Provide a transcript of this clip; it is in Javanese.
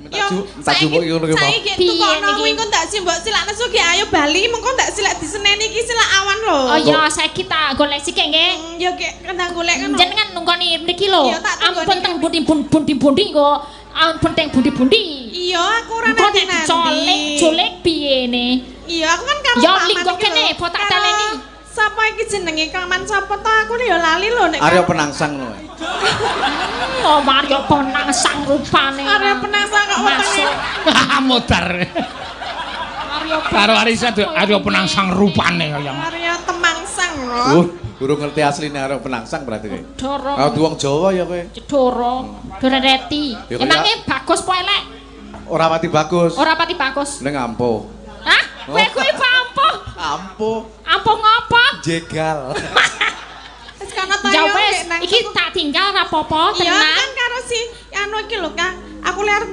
Tak jupuk iki ngono ki, Pak. Saiki Piye tukono niki? Kuwi engko ndak simbok silak nesu ki ayo bali mengko ndak silak diseneni iki silak awan lho. Oh iya, saiki tak golek sik nggih. Ya ki kendang golek ngono. Jenengan nunggoni mriki lho. Iya, tak tunggoni. Ampun teng pundi-pundi kok. Ampun teng pundi-pundi. Iya, aku ora Engko nek nanti-nanti. dicolik, culik piye ne? Iya, aku kan karo Ya, paman linggo iki kene, lho. apa tak Karo taleni? Sapa iki jenenge kaman sapa to aku ya lali lho nek Arya Penangsang lho. Oh, Mario Penangsang rupane. Arya Penangsang kok wetenge. Masuk. Modar. Arya Karo Arisa Arya Penangsang rupane kaya. Arya Temangsang lho. Durung ngerti asline Arya Penangsang berarti kowe. Doro. Ah, wong Jawa ya kowe. Cedoro, Dorereti. Ya, Emangnya bagus po elek? Ora pati bagus. Ora pati bagus. Ning ampuh. Hah? Kowe kuwi apa ampuh? Ampuh Ampuh ngopo? jegal. Wis kono to Ya ya, wis, Kek, nang iki tak tinggal ra apa-apa, Iya tenang. kan karo si anu iki lho Kang. Aku liar